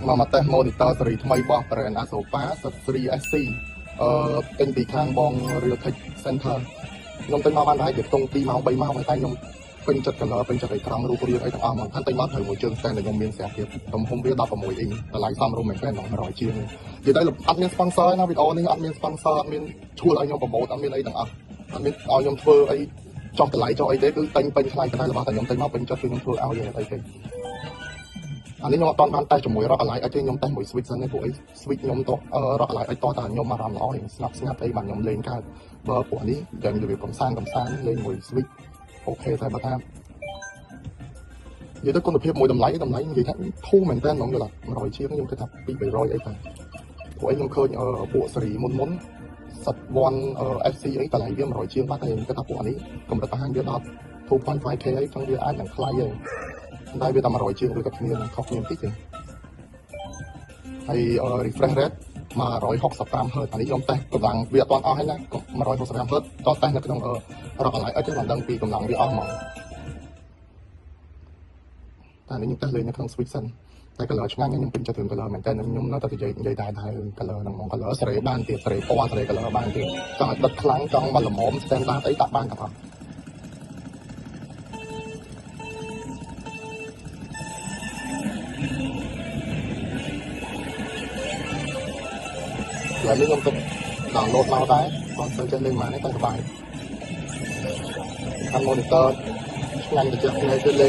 មកតេស្ត monitor ស៊េរីថ្មីរបស់ brand Asopa Z3 SC អឺទិញពីខាងបង Realtech Center ខ្ញុំទិញមកបានដែរជាខ្ទង់2ម៉ោង3ម៉ោងហើយតែខ្ញុំពេញចិត្ត color ពេញចិត្តអេក្រង់រូបរាងអីទាំងអស់ហ្មងខាងទិញមកត្រូវមួយជើង stand ដែលខ្ញុំមានស្រាប់ទៀតទំហំវា16អ៊ីងតម្លៃសមរម្យមែនទែន100ជាងនិយាយទៅអត់មាន sponsor ណាវីដេអូនេះអត់មាន sponsor អត់មានឈួលឲ្យខ្ញុំpromote អត់មានអីទាំងអស់អត់មានឲ្យខ្ញុំធ្វើអីចុះតម្លៃចុះអីទេគឺទិញពេញថ្លៃតែរបស់តែខ្ញុំទិញមកពេញចិត្តគឺខ្ញុំធ្វើឲ្យអីទេអានេះខ្ញុំអត់បានតេស្តជាមួយ ROG Ally អីទេខ្ញុំតេស្តមួយ Switch សិនទេព្រោះអី Switch ខ្ញុំទៅ ROG Ally អីតតែខ្ញុំអារម្មណ៍ល្អរៀងស្ងប់ស្ងាត់អីបានខ្ញុំលេងកើតបើពួកនេះយ៉ាងរបៀបកំសាន្តកំសាន្តលេងមួយ Switch OK តែបើថានិយាយទៅគុណភាពមួយតម្លៃតម្លៃនិយាយថាធូរមែនតើហ្មងយល់100ជាងខ្ញុំគិតថា2 300អីទៅព្រោះអីខ្ញុំឃើញពួកសេរីមុនមុន Z1 FC អីតម្លៃវា100ជាងបាត់ហើយខ្ញុំគិតថាពួកអានេះកម្រិតបង្ហាញវាដល់ 2.5K អីចឹងវាអាចនឹងថ្លៃហើយតែវាតែ100ជាងដូចតែគ្នាខុសគ្នាបន្តិចទេហើយ refresh rate 165 Hz អានេះខ្ញុំតេស្តកម្លាំងវាអត់ទាន់អស់ហើយណា165 Hz តតេស្តនៅក្នុង ROG Ally អត់ទេមិនដឹងពីកម្លាំងវាអស់ហ្មងតែនេះខ្ញុំតេស្តលេងនៅក្នុង Switch សិនតែ color ឆ្ងាញ់ខ្ញុំពេញចិត្តរឿង color មែនតើខ្ញុំនៅតែនិយាយនិយាយដែរដែរ color ហ្នឹងហ្មង color សេរីបានទៀតសេរីពណ៌សេរី color បានទៀតចង់ឲ្យដិតខ្លាំងចង់មកល្មម standard អីដាក់បានទាំងអស់ឥឡូវនេះខ្ញុំទៅ download មកដែរគាត់ទៅចេះលេងហ្មងតែសប្បាយខាង monitor ឆ្ងាញ់ទៅចេះភ្នែកទៅលេង